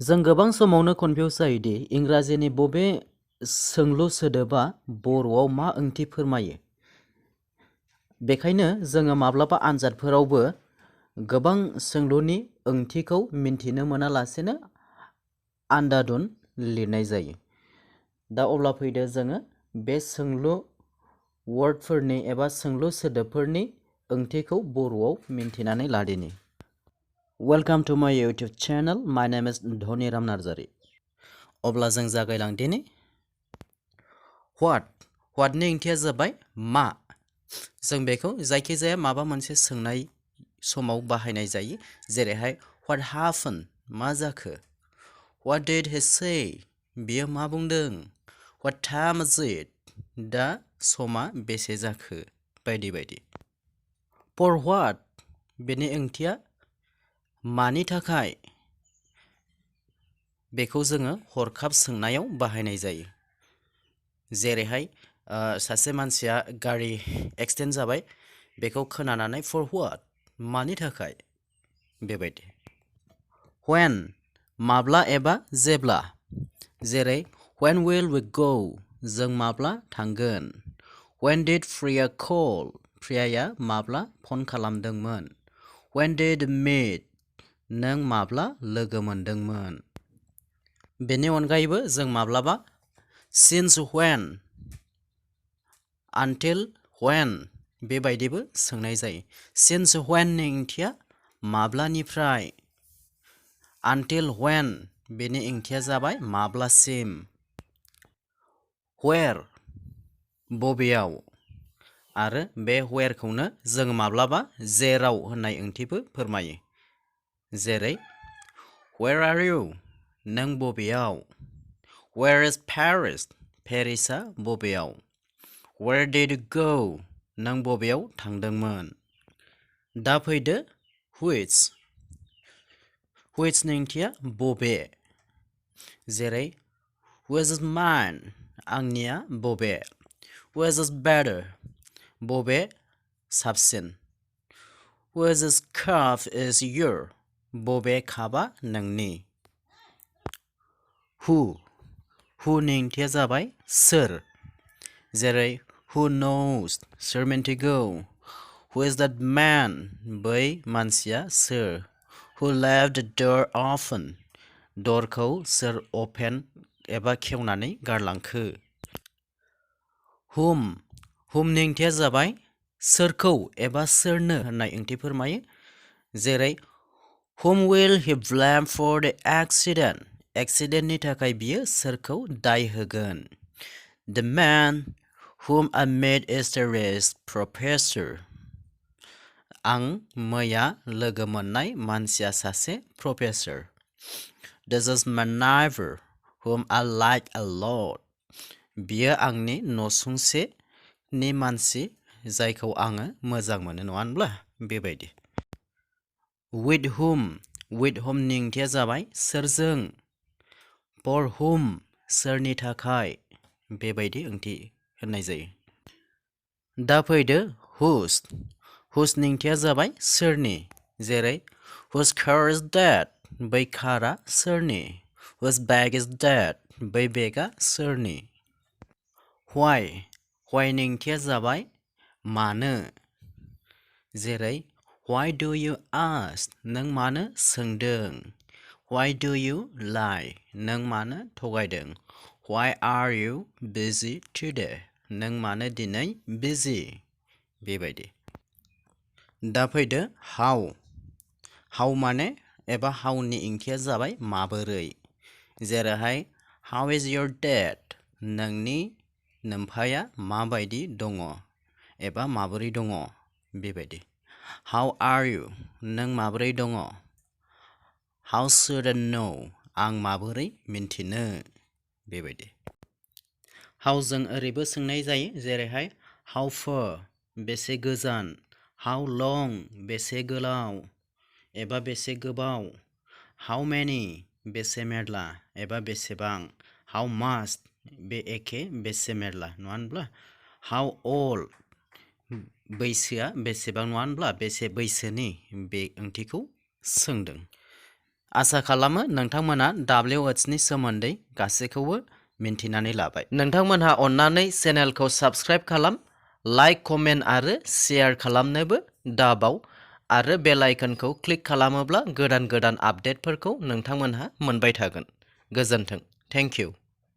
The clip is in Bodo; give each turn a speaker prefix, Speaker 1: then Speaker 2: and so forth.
Speaker 1: जों गोबां समावनो कनफिउज जायोदि इंराजिनि बबे सोंलु सोदोबा बर'आव मा ओंथि फोरमायो। बेखायनो जोङो माब्लाबा आनजादफोरावबो गोबां सोंलुनि ओंथिखौ मिन्थिनो मोनालासेनो आन्दादुन लिरनाय जायो। दा अब्ला फैदो जोङो बे सोंलु वर्डफोरनि एबा सोंलु सोदोबफोरनि ओंथिखौ बर'आव मिन्थिनानै लादिनि। Welcome to my YouTube channel. My name is Dhoni Narzary. अब्ला जों जागायलांदिनि। Whatनि ओंथिया जाबाय मा। जों बेखौ जायखिजाया माबा मोनसे सोंनाय समाव बाहायनाय जायो। जेरैहाय What happened? मा जाखो? What did he say? बियो मा बुंदों? What time is it? दा समा बेसे जाखो? बायदि बायदि। For what? बेनि ओंथिया मानि थाखाय? बेखौ जोङो हरखाब सोंनायाव बाहायनाय जायो। जेरैहाय सासे मानसिया गारि एक्सिडेन्ट जाबाय, बेखौ खोनानानै for what? मानि थाखाय? बेबायदि। When माब्ला एबा जेब्ला। जेरै when will we go? जों माब्ला थांगोन? When did Priya call? प्रियाया माब्ला फन खालामदोंमोन? When did meet? नों माब्ला लोगो मोनदोंमोन? बेनि अनगायैबो जों माब्लाबा since when, until when बेबायदिबो सोंनाय जायो। since when नि ओंथिया माब्लानिफ्राय, until when बेनि ओंथिया जाबाय माब्लासिम। where बबेयाव, आरो बे where खौनो जों माब्लाबा जेराव होननाय ओंथिबो फोरमायो। जेरै where are you? नों बबेयाव? Where is Paris? पेरिसआ बबेयाव? Where did you go? नों बबेयाव थांदोंमोन? दा फैदो which नि ओंथिया बबे। जेरै which is mine? आंनिया बबे? Which is better? बबे साबसिन? Which cup is your? बबे कापआ नोंनि? who नि ओंथिया जाबाय सोर। जेरै who knows? सोर मिन्थिगौ? Who is that man? बै मानसिया सोर? Who left the door open? दरखौ सोर अपेन एबा खेवनानै गारलांखो? whom नि ओंथिया जाबाय सोरखौ एबा सोरनो होननाय ओंथि फोरमायो। जेरै whom will he blame for the accident? एक्सिडेन्टनि थाखाय बियो सोरखौ दाय होगोन? The man whom I met yesterday is professor. आं मैया लोगो मोननाय मानसिया सासे professor. This is my neighbor whom I like a lot. बियो आंनि नसुंसेनि मानसि जायखौ आङो मोजां मोनो, नङा होनब्ला? बेबायदि। with whom नि ओंथिया जाबाय सोरजों। for whom सोरनि थाखाय, बेबायदि ओंथि होननाय जायो। दा फैदो whose नि ओंथिया जाबाय सोरनि। जेरै whose car is that? बै कारआ सोरनि? Whose bag is that? बै बेगआ सोरनि? why नि ओंथिया जाबाय मानो। जेरै why do you ask? नों मानो सोंदों? Why do you lie? नों मानो थगायदों? Why are you busy today? नों मानो दिनै busy? बेबायदि। दा फैदो how माने एबा how नि ओंथिया जाबाय माबोरै। जेरैहाय how is your dad? नोंनि नोमफाया माबायदि दङ एबा माबोरै दङ, बेबायदि। how are you? नों माबोरै दङ? how should I know? आं माबोरै मिन्थिनो, बेबायदि। how जों ओरैबो सोंनाय जायो। जेरैहाय how far? बेसे गोजान? how long? बेसे गोलाव एबा बेसे गोबाव? how many? बेसे मेरला एबा बेसेबां? how much? बे एखे बेसे मेरला, नङा होनब्ला? how old? बैसोआ बेसेबां, नङा होनब्ला? बेसे बैसोनि, बे ओंथिखौ सोंदों। आसा खालामो नोंथांमोना WHनि सोमोन्दै गासैखौबो मिन्थिनानै लाबाय। नोंथांमोनहा अन्नानै चेनेलखौ साबस्क्राइब खालाम, लाइक, कमेन्ट आरो शेयार खालामनोबो दाबाव आरो बेल आइकनखौ क्लिक खालामोब्ला गोदान गोदान आपडेटफोरखौ नोंथांमोनहा मोनबाय थागोन। गोजोन्थों। Thank you.